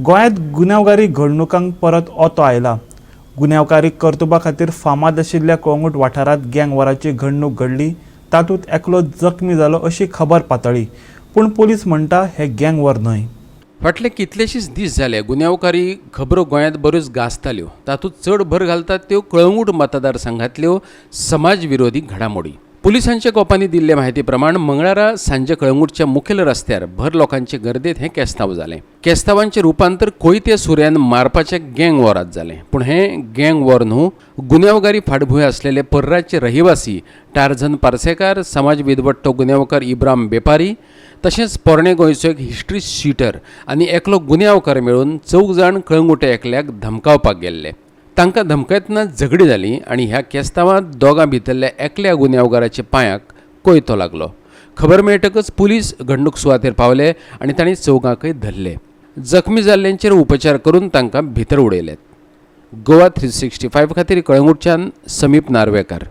गोंयांत गुन्यांवकारी घडणुकांक परत ओतो आयला. गुन्यांवकारी कर्तुबा खातीर फामाद आशिल्ल्या कळंगूट वाठारांत गँग वॉराची घडणूक घडली. तातूंत एकलो जखमी जालो अशी खबर पातळ्ळी, पूण पुलीस म्हणटा हें गँग वॉर न्हय. फाटले कितलेशेच दीस जाले गुन्यांवकारी खबरो गोंयांत बऱ्योच गाजताल्यो. तातूंत चड भर घालतात त्यो कळंगूट मतदारसंघांतल्यो समाज विरोधी घडामोडी. पुलिसांच्या गोपांनी दिल्ले म्हायती प्रमाण मंगळारा सांजे कळंगूटच्या मुखेल रस्त्यार भर लोकांचे गर्देत हें केस्तांव जालें. केस्तांवांचें रुपांतर कोयते सुऱ्यान मारपाच्या गँग वॉरात जालें. पूण हें गँग वॉर न्हू. गुन्यांवकारी फाटभूंय आसलेले पर्राचे रहिवासी टार्झन पार्सेकार, समाज विदवट्टो गुन्यांवकार इब्राम बेपारी, तशेंच पोरणे गोंयचो एक हिस्ट्री शिटर आनी एकलो गुन्यांवकार मेळून चौग जाण कळंगुटे एकल्याक धमकावपाक गेल्ले. तांकां धमकायतना झगडीं जालीं आनी ह्या केस्तांवांत दोगां भितरल्या एकल्या गुन्यांवकाराच्या पांयाक कोयतो लागलो. खबर मेळटकच पुलीस घडणूक सुवातेर पावले आनी तांणी चौगांकय धरले. जखमी जाल्ल्यांचेर उपचार करून तांकां भितर उडयले. गोवा 365 खातीर कळंगूटच्यान समीप नार्वेकार.